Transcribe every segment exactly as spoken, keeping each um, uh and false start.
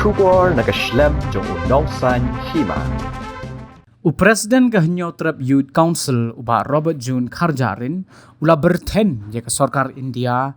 Khubor na ka shlem jong u Nongsaiñ Hima. U President ka Hynñiewtrep Youth Council, u Bah Robert June Kharjahrin, u la byrthen ïa ka sorkar India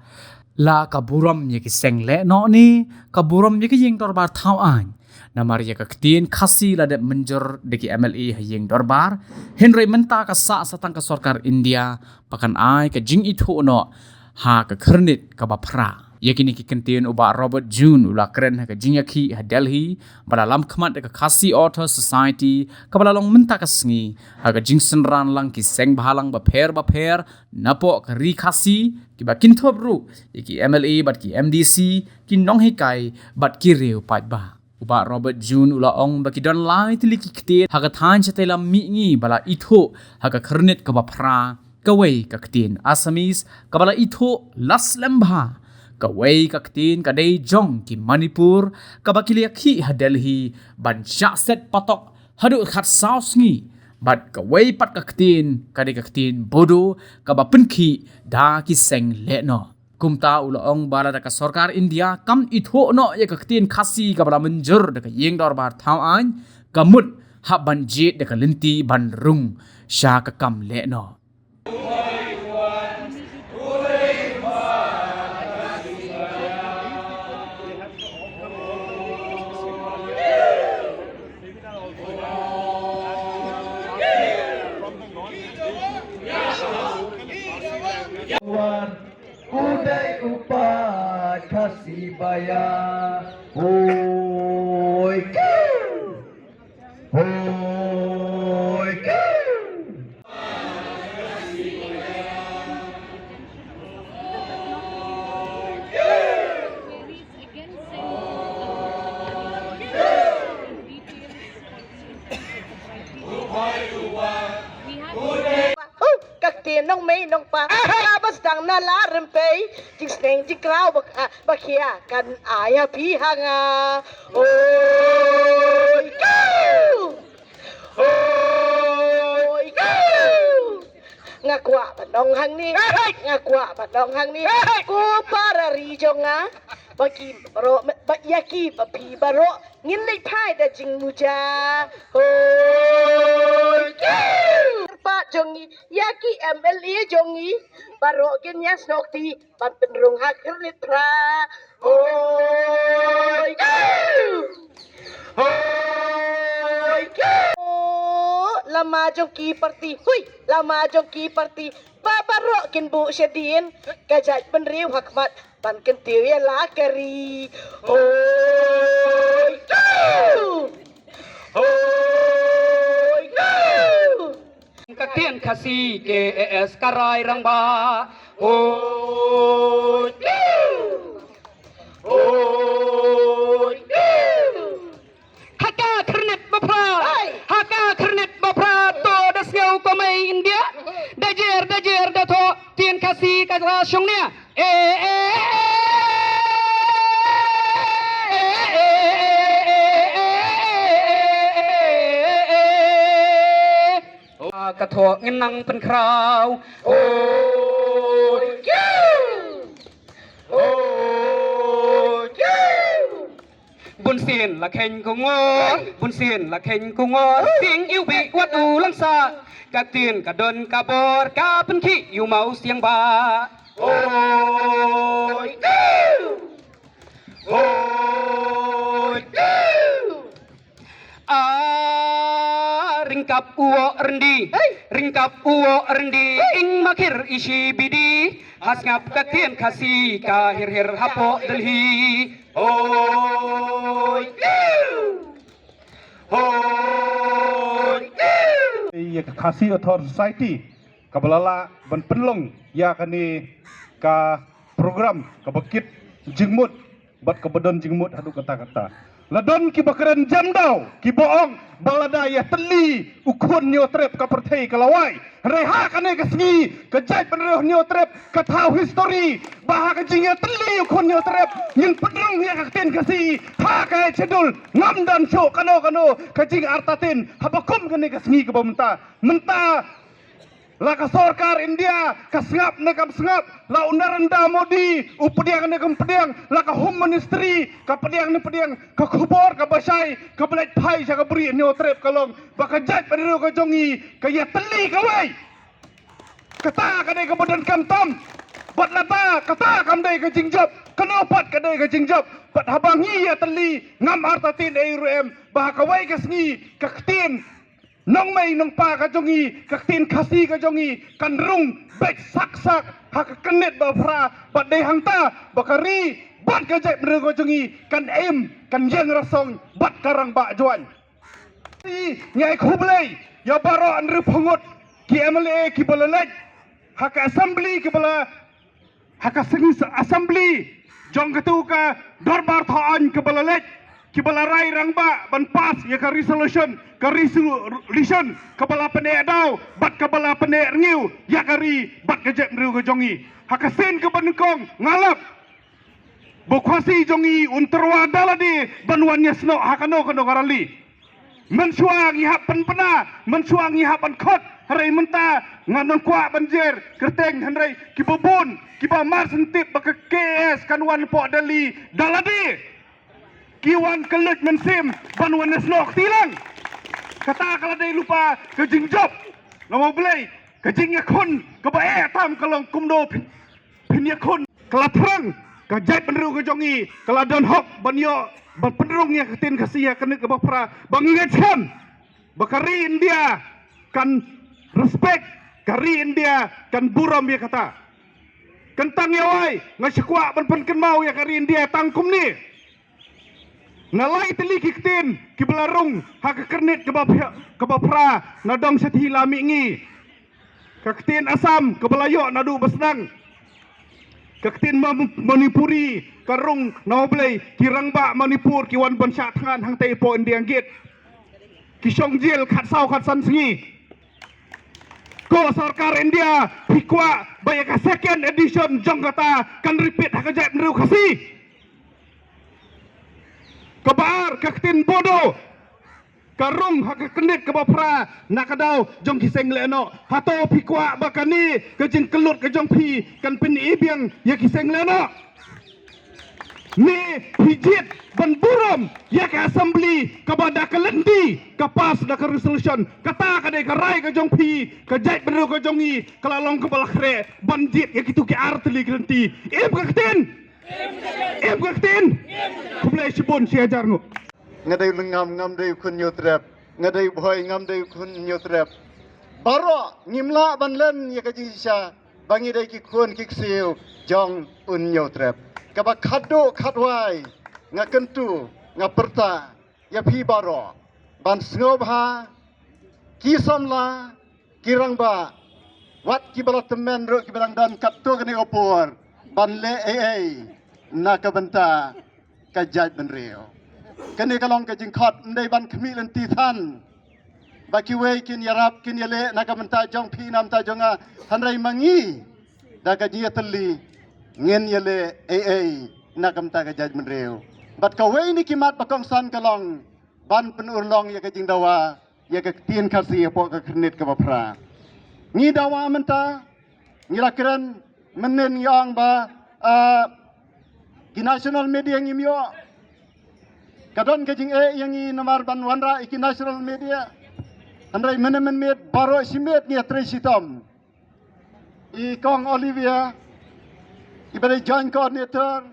la ka burom ïa ki seng lehnoh ne ka burom ïa ka ïing dorbar thaw aiñ. Namar ïa ka ktien Khasi la dep mynjur da ki M L A ha ïing dorbar, hynrei mynta ka sah sa tang ka sorkar India ba kan ai ka jingithuh noh ha ka khyrnit kaba phra. Ïa kine ki kyntien u Bah Robert June u la kren ha ka jingïakhih ha Delhi ba la lamkhmat da ka Khasi Author Society kaba la long mynta ka sngi, ha ka jingsynran lang ki seng bhalang bapher bapher napoh ka ri Khasi, kiba kynthup ruh ïa ki M L A bad ki M D C, ki nonghikai bad ki riew paidbah. U Bah Robert June u la ong ba ki don lai tylli ki ktien ha ka thaiñ shatei lam mihngi ba la ithuh ha ka khyrnit kaba phra. Kawei ka ktien Assamese kaba la ithuh la slem bha. Kawei ka ktien ka dei jong ki Manipur kaba ki la ïakhih ha Delhi ban shah set patok haduh khatsaw sngi. Bad kawei pat ka ktien ka dei ka ktien Bodo kaba pynkhih da ki seng lehnoh. Kumta u la ong ba lada ka sorkar India kam ithuh noh ïa ka ktien Khasi kaba la mynjur da ka ïing dorbar thaw aiñ, ka mut hap ban jied da ka lynti ban rung sha ka kam lehnoh. Wan, u dei u paid Khasi ba ïa. Hoi kiu. Hoi kiu. Huh, ka ktien nongmei nongpa. Aha. Ka ba sdang na la rympei. Jingsneng jingkraw ba, ah, ba khia kan ai ha phi ha nga. Hoi kiu. Hoi kiu. Nga kwah ban ong hangne. Hey! Nga kwah ban ong hangne. Hey! Ko para ri jong nga. Ba ki baroh, ba ïa ki ba phi baroh ngin leit phai da jingmuja. Hoi kiu. Kyrpad jong ngi ïa ki M L A jong ngi baroh kin ïa snoh kti ban pynrung ha khyrnit phra. Hoi kiu. Hoi kiu. Lama jong ki parti. Hui, lama jong ki parti. Ba baroh kin buh shadien ka jaitbynriew ha khmat ban kyntiew ïa la ka ri. Hoi kiu. Hoi kiu. Ka ktien Khasi K A S ka rai rangbah. Hoi kiu. Hoi kiu. Ha ka khyrnit ba phra. Hai. Ha ka khyrnit ba phra. To da sngew ko mei India. Da jer, da jer, da thoh. Ktien Khasi ka la shong nia. Eh, eh, eh, eh. Ka thoh ngin nang pynkhraw. Hoi kiu. Hoi kiu. Bun sien la kheiñ ko ngor, bun sien la kheiñ ko ngor. Sing iu bi wat u lang sa. Ka ktien ka don ka bor ka pynkhih ïa u maw siang ba. Hoi kiu. Hoi kiu. A ryngkap u woh ryndi, hey! Ryngkap u woh ryndi, hey! Ing makhir ishi bidi, ha sngap ka ktien Khasi ka hir hir hapoh Delhi. Hoi kiu. Hoi kiu. Ïa ka Khasi Author Society kaba la lah ban pynlong ïa kane ka program kaba kit jingmut bad kaba don jingmut haduh katta katta. La don kiba kren jam daw kiba ong ba lada ïa tylli u khun Hynñiewtrep ka pyrthei ka la wai. Hynrei ha kane ka sngi ka jaitbynriew Hynñiewtrep ka thaw history ba ha ka jingïatylli u khun Hynñiewtrep ngin pynrung ïa ka ktien Khasi ha ka Schedule. Ngam don shuh kano kano ka jingartatien haba kum kane ka sngi kaba mynta. Mynta La ka sorkar India ka sngap ne kam sngap, la u Narendra Modi u pdiang ne kam pdiang, la ka Home Ministry ka pdiang ne pdiang, ka khubor kaba shai kaba leit phai sha ka Bri Hynñiewtrep ka long ba ka jaitbynriew ka jong ngi ka ïatylli kawei. Kata ka dei kaba donkam tam. Bad lada kata kam dei ka jingjop, kano pat ka dei ka jingjop? Bad haba ngi ïatylli, ngam artatien ei ruh em ba ha kawei ka sngi ka ktien nongmei nongpa ka jong ngi, ka ktien Khasi ka jong ngi kan rung beit sak sak ha ka kynit ba phra, bad dei hangta ba ka ri bad ka jaitbynriew ka jong ngi kan im, kan ïeng rasong bad ka rangbah juain. Ngi ai khublei ïa baroh hynriewphew ngut ki M L A kiba la leit ha ka assembly, kiba la ha ka seng assembly jong katu ka dorbar thaw aiñ kaba la leit, kiba la rai rangbah ban pass ïa ka resolution, ka resolution kaba la pyneh daw bad kaba la pyneh rngiew ïa ka ri bad ka jaitbynriew ka jong ngi. Ha ka sien kaba nyngkong nga lap ba u Khasi jong ngi un tyrwa da lade ban wan ïasnoh ha kano kano ka rally. Mynshuwa ngi hap pynbna, mynshuwa ngi hap ban khot, hynrei mynta nga nang kwah ban jer kyrteng, hynrei kiba bun kiba mar shen tip ba ka K A S kan wan hapoh Delhi da lade. Ki wan kylluid mynsiem ban wan ïasnoh kti lang. Kata ka la dei lypa ka jingjop. Namar balei? Ka jingïakhun kaba eh tam ka long kumno phin, phin ïakhun. Ka la thrang ka jaitbynriew ka jong ngi, ka la don hok ban ïoh ban pynrung ïa ka ktien Khasi ha ka kynit kaba phra, ba ngi ngeit skhem ba ka ri India kan respect, ka ri India kan burom ïa kata. Kyntang ïa wei nga shu kwah ban pynkynmaw ïa ka ri India tang kumne. Na lai tylli ki ktien kiba la rung ha ka kynit kaba phra, kaba phra na dong shathie la mih ngi. Ka ktien Assam kaba la ïoh naduh ba sdang. Ka ktien Ma-, Manipuri ka rung namar balei? Ki rangbah Manipur ki wan ban shah thngan hangtei hapoh India Gate. Ki shong jel khatsaw khatsan sngi. Ko sorkar India, phi kwah ba ïa ka second edition jong kata kan repeat ha ka jaitbynriew Khasi? Kaba ar, ka ktien Bodo ka rung ha ka kynit kaba phra na ka daw jong ki seng lehnoh. Hato phi kwah ba kane ka jingkyllut ka jong phi kan pyni biang ïa ki seng lehnoh? Ne phi jied ban burom ïa ka assembly kaba da ka lynti ka pass da ka resolution? Kata ka dei ka rai ka jong phi, ka jaitbynriew ka jong ngi ka la long kaba la khreh ban jied ïa kitu ki ar tylli ki lynti. Im ka ktien? Im ka ktien? Khublei shibun, shi hajar nguh. Nga dei u Lyngngam, ngam dei u khun Hynñiewtrep. Nga dei u Bhoi, ngam dei u khun Hynñiewtrep. Baroh ngim lah ban len ïa ka jingshisha ba ngi dei ki khun ki ksiew jong u Hynñiewtrep. Kaba khatduh khatwai nga kyntu, nga pyrta ïa phi baroh ban sngewbha, ki samla, ki rangbah, wat kiba la tymmen ruh, kiba dang don katto katne ka por, ban leh ei ei na ka bynta ka jaitbynriew. Kane ka long ka jingkhot, ym dei ban khmih lynti than ba kiwei kin ïarap, kin ïaleh na ka bynta jong phi, na ka bynta jong nga, hynrei ma ngi da ka jingïatylli ngin ïaleh ei ei na ka bynta ka jaitbynriew. Bad kawei na ki mat ba kongsan ka long ban pynurlong ïa ka jingdawa ïa ka ktien Khasi hapoh ka kynit kaba phra. Ngi dawa mynta, ngi la kren mynnin, ngi ong ba, ah, ki national media ngim ïoh. Ka don ka jingeh ïa ngi namar ban wanrah ïa ki national media. Hynrei mynne mynmiet baroh shi miet ngi ïatrei shitom. I Kong Olivia, i ba dei Joint Coordinator,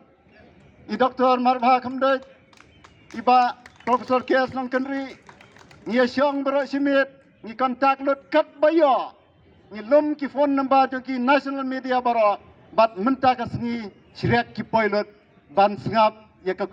i Doktor Marbha Khymdeit, i Bah Professor K S Nongkynrih, ngi ïashong baroh shi miet, ngi contact lut katba ïoh, ngi lum ki phone number jong ki national media baroh, bad mynta ka sngi shriek ki poi lut ban sngap ïa ka